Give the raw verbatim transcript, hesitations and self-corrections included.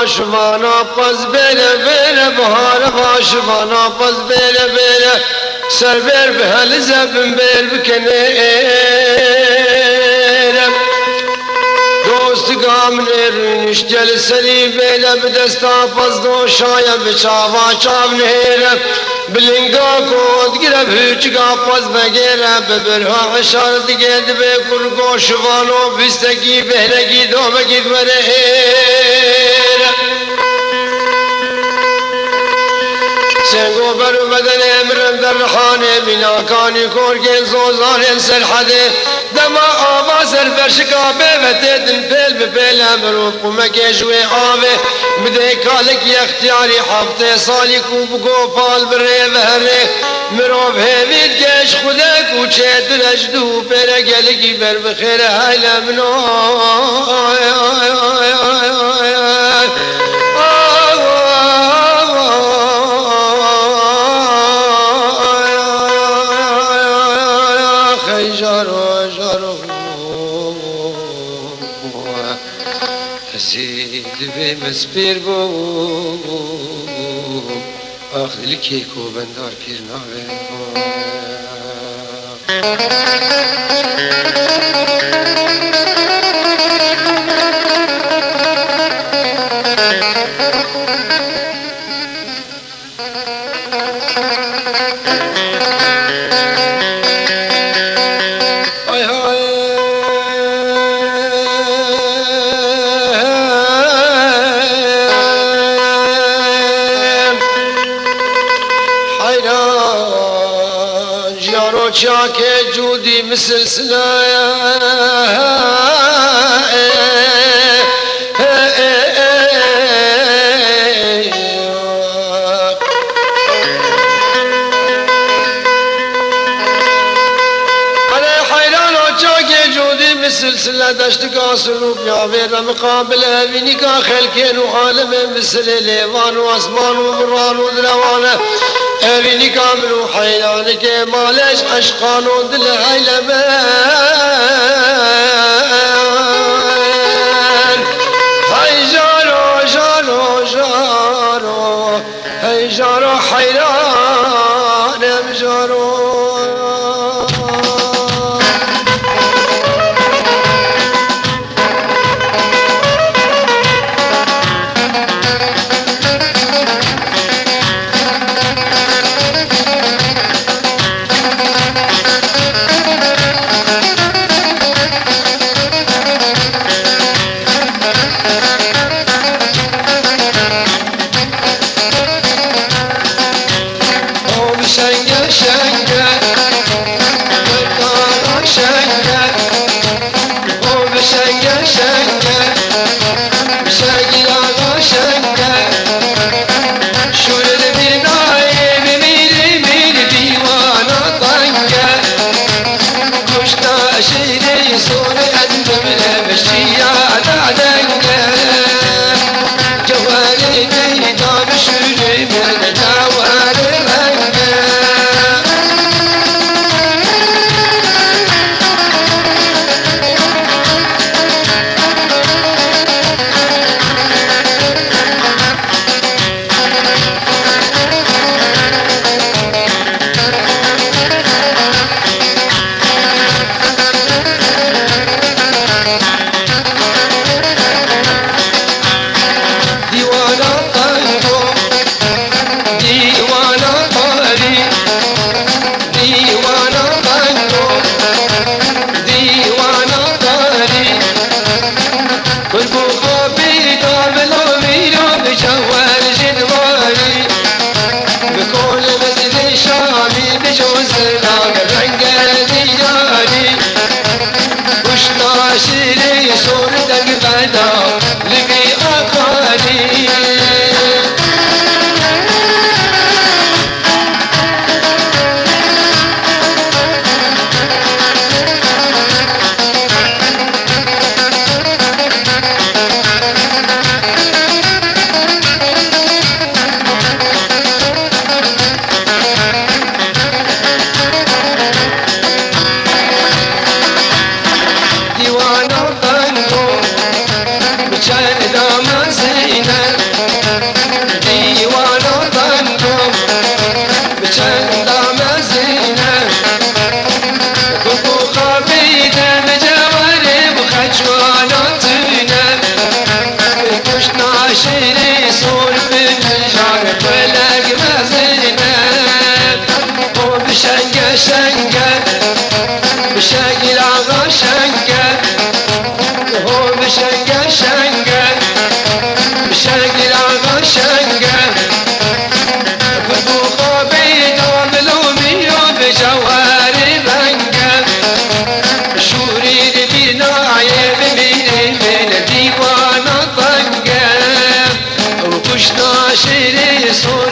Şivana pez bêre bêre, bihare va şivana pez bêre bêre, ser bêr bihelize, bin bêr bikenê êre. Dostika min ê rûniştiye li serî bêre, bi desta pez doşaye, bi çava çav nihêre. Bi linga ku digire, bi hûçika pez vegêre, bi birha eşar digê, dibê kurgo şivano bîstekî bêhnekî domekî were êre. Sengo ber û bedenê min rem derrihanê, mînakanî korgên zozanên serhedê. Dema ava ser ferşika bê ve têtin pêl bi pêl e, mirov qumekê ji wê avê bidê kalekî extiyarî heftê salî ku bi gopal bi rê ve herê. Mirov hêvî dike ji Xwedê ku çêtir e ji dû pêre gelekî ber bi xêr e, heyle min o. Hey jaro, jaro. Ez ê divêm ez pêr bûm. Ax, dilikê ku bendar pêr nabe. Ay hay. Heyran jiyano çiyakê cûdî misilsile. Erê heyran o çakê cûdî misilsile, deştika silûk ya vê de miqabil evînika xelkên û alemên bi silê lêvan û asman û miran û direwan e. Evînika min û heyranikê malej eşqan û dil eyleme. Hey jaro, jaro, jaro. Hey jaro heyran em jaro. O bi şenge şeng Şenge şenge, şengî axa şenge. Kurd û xabê da mil û mîyo bi cewherî venge. Şûrî di bînayê bimînê min dîwana tenge. Û kuşta şêrê so